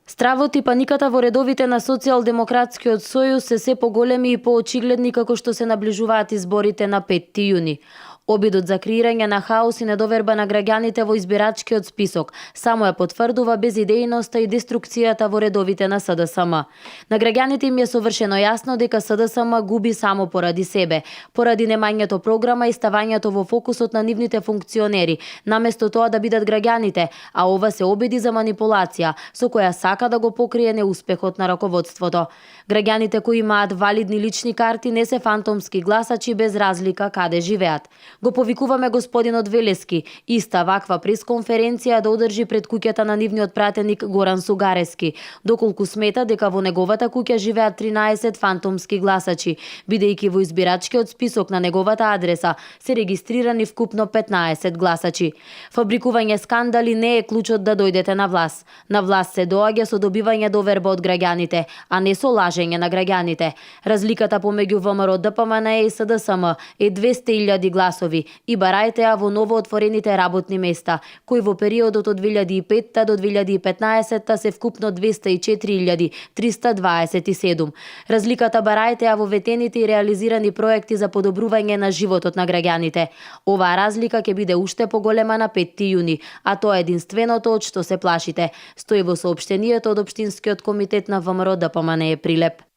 Стравот и паниката во редовите на Социјалдемократскиот сојуз се поголеми и поочигледни како што се наближуваат изборите на 5 јуни. Обидот за креирање на хаос и недоверба на граѓаните во избирачкиот список само ја потврдува безидејноста и деструкцијата во редовите на СДСМ. На граѓаните им е совршено јасно дека СДСМ губи само поради себе, поради немањето програма и ставањето во фокусот на нивните функционери, наместо тоа да бидат граѓаните, а ова се обиди за манипулација, со која сака да го покрие неуспехот на раководството. Граѓаните кои имаат валидни лични карти не се фантомски гласачи без разлика каде живеат. Го повикуваме господинот Велески, иста ваква пресконференција да одржи пред куќата на нивниот пратеник Горан Сугарески, доколку смета дека во неговата куќа живеат 13 фантомски гласачи, бидејќи во избирачкиот список на неговата адреса се регистрирани вкупно 15 гласачи. Фабрикување скандали не е клучот да дојдете на власт. На власт се доаѓа со добивање доверба од граѓаните, а не со лажење на граѓаните. Разликата помеѓу ВМРО ДПМН и СДСМ е 200.000 гласови и барајте ја во новоотворените работни места, кои во периодот од 2005 до 2015 се вкупно 204.327. Разликата барајте ја во ветените и реализирани проекти за подобрување на животот на граѓаните. Оваа разлика ќе биде уште поголема на 5 јуни, а тоа е единственото од што се плашите, стои во соопштенијето од Општинскиот комитет на ВМРО ДПМН Прилеп.